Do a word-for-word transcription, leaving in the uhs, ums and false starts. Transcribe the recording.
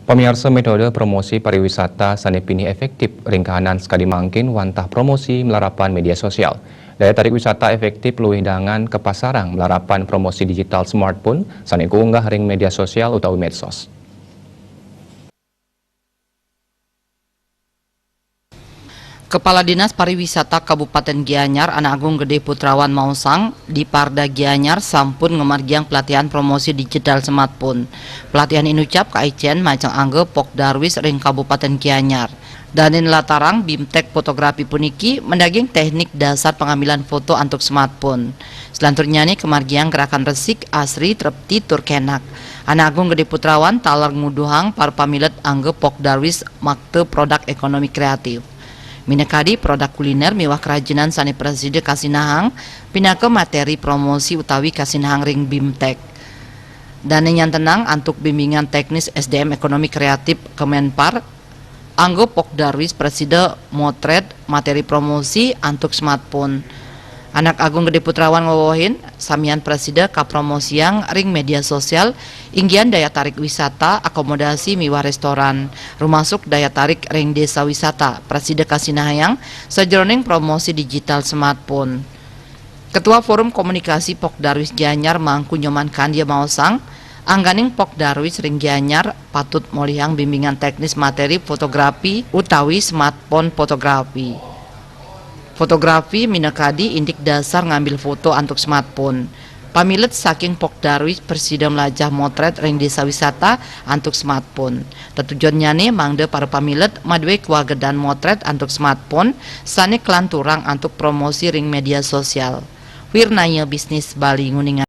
Pamiarsa, metode promosi pariwisata sané pinih éféktif ring kahanan sakadi mangkin wantah promosi malarapan média sosial. Daya tarik wisata éféktif luih dangan kapasarang malarapan promosi digital smartphone sané kaunggah ring média sosial utawi medsos. Kepala Dinas Pariwisata Kabupaten Gianyar, Anak Agung Gede Putrawan maosang, Diparda Gianyar sampun ngamargiang pelatihan promosi digital smartphone. Pelatihan inucap kaicén majeng angga Pok Darwis ring Kabupaten Gianyar. Dané nlatarang BIMTEK fotografi puniki madaging teknik dasar pangambilan foto antuk smartphone. Selanturnyané kamargiang gerakan resik, asri, trepti, tur kénak. Anak Agung Gede Putrawan taler nguduhang para pamilet angga Pok Darwis makta produk ékonomi kreatif. Minakadi produk kulinér miwah kerajinan sané prasida kasinahang pinaka materi promosi utawi kasinahang ring BIMTEK. Dané nyantenang antuk bimbingan teknis S D M ékonomi kreatif Kemenpar, angga Pok Darwis prasida motret materi promosi antuk smartphone. Anak Agung Gede Putrawan ngwewehin, samian prasida kapromosiang ring média sosial, inggihan daya tarik wisata, akomodasi miwah réstoran, rumasuk daya tarik ring désa wisata, prasida kasinahayang sajeroning promosi digital smartphone. Ketua Forum Komunikasi Pok Darwis Gianyar Mangku Nyoman Kandia maosang, angganing Pok Darwis ring Gianyar patut molihang bimbingan teknis materi fotografi utawi smartphone fotografi. Fotografi minakadi indik dasar ngambil foto antuk smartphone. Pamilet saking Pok Darwis prasida mlajah motret ring désa wisata antuk smartphone. Tetujunnyané mangda para pamilet madué kawagedan motret antuk smartphone sané kalanturang antuk promosi ring média sosial. Wirnaya Bisnis Bali nguningang.